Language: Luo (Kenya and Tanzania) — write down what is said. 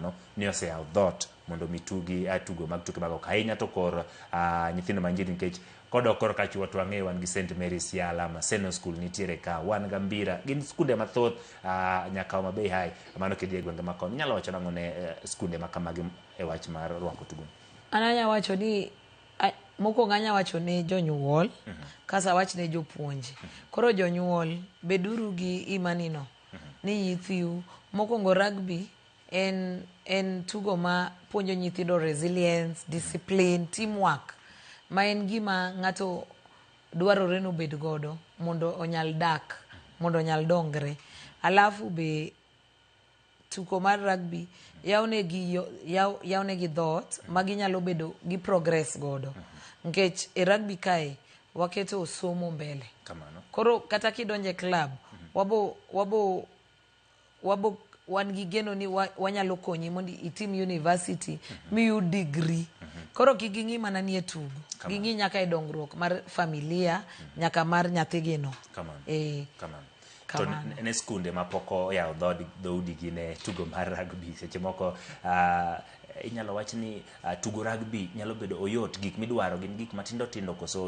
kamano ni oseyawo dhoot mondo mi tugi tugo mag tuke mag oko ahinya to kor nyithindo ma njiri nikech kodok kor ka chuo to wang'eyo wan gi St Mary's Yala, Maseno School nitiere ka, wan ga Mbira, gin skunde mathoth nyaka Homa Bay High mano kidhi e gwenge ma kono. Inyalo wacho nang'o ne skunde ma kamagi e wach mar rwako tugo? An anya wacho ni mokwongo anya wacho ne jonyuol kasto awach ne jopuonj. Koro jonyuol beduru gi imani no ni nyithiu mokwongo rugby en en tugo ma puonjo nyithindo resilience, discipline, teamwork ma en gima ng'ato dwarore ni obed godo mondo onyal dak mondo onyal dongre. Alafu be tuko mar rugby yawnegi yo, yaw, yawnegi dhoot ma ginyalo bedo gi progress godo nikech e rugby kae waketo somo mbele. Kamano. Koro kata kidonje club wabo wabo wabo wan gi geno ni wanyalo konyi mondo itim university miyud degree. Koro kik ging'i mana ni e tugo, ging'i nyaka e dongruok mar familia nyaka mar nyathigino. Kamano. Kamano. To Kamano. ne skunde ma pok oyawo dhoudigi ne tugo mar rugby seche moko inyalo wach ni tugo rugby nyalo bedo oyot gik midwaro gin gik matindo tindo koso